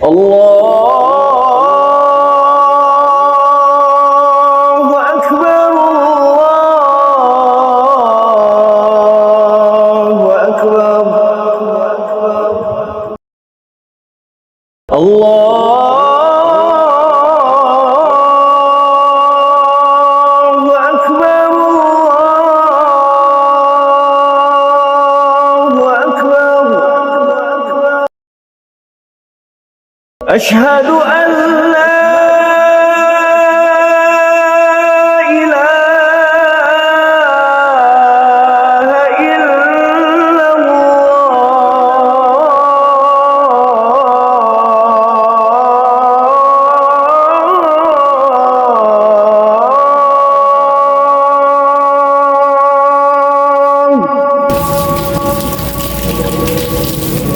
الله أكبر، الله أكبر، الله أكبر، الله أكبر. أشهد أن لا إله إلا الله.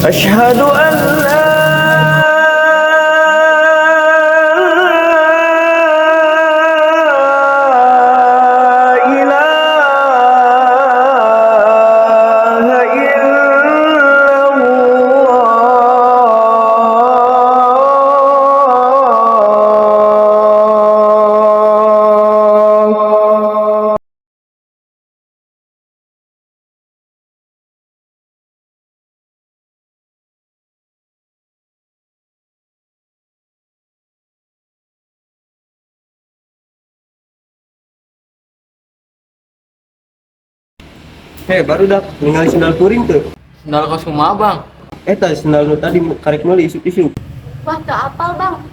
أشهد أن لا إله إلا الله. Hei, barudak, ningali sendal kuring tuh. Sendal kos kumaha, Bang? Eta sendal nu tadi karek meuli isuk-isuk. Wah, teu apal, Bang.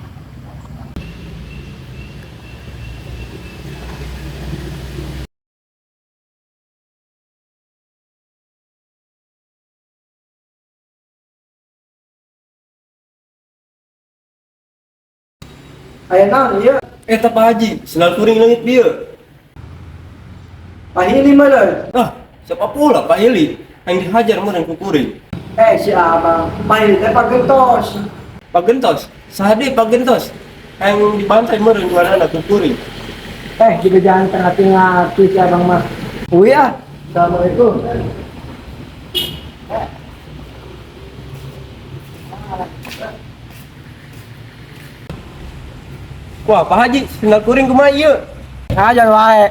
Aya naon ieu? Eta Pak Haji, sendal kuring leungit dieu. Pak Hili meureun. Ah, siapa pula Pak Hili? Yang dihajar meureun ku kuring. Eh, si Abang. Pak Hili teh pagentos. Pak Gentos, saha deui Pak Gentos? Yang dibantai meureun juarana ku kuring. Eh, juga jangan ngati-ngati si Abang mah. Uy ah. Assalamualaikum. Wah, Pak Haji, sendal kuring kumaha ieu? Hajar wae.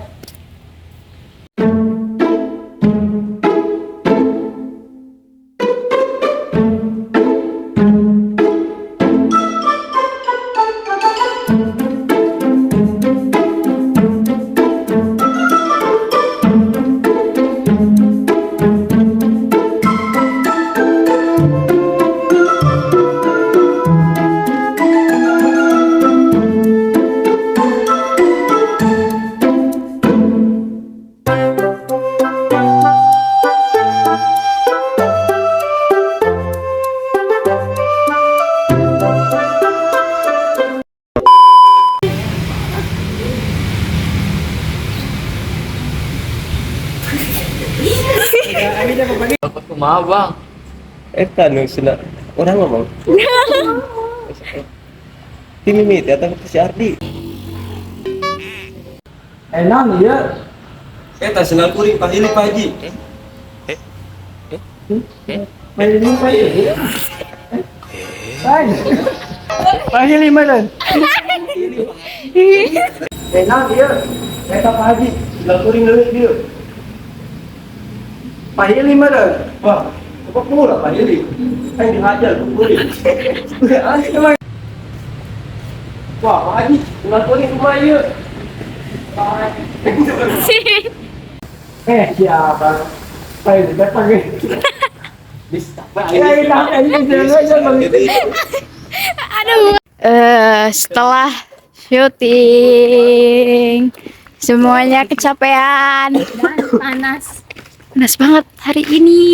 Sendal kos kumaha, Bang? Eta nu sendal orang ngomong. Ti mimiti eta si Ardi. Eh, naon ieu? Eta sendal kuring Pak Hili, Pak Haji. Pak Hili, Pak Hili. Pak Pak Hili meureun. Eh, naon ieu? Eta Pak Haji, sendal kuring leungit dieu. Pak Hili meureun. Wah, apa pula Pak Hili? Yang dihajar ku kuring. Wah, Pak Haji, sendal kuring kumaha ieu? Eh, si Abang. Pak Hili teh pagentos. Bisa, Eh, ini Aduh. Setelah Syuting. Semuanya kecapean. Dan panas. Panas banget hari ini.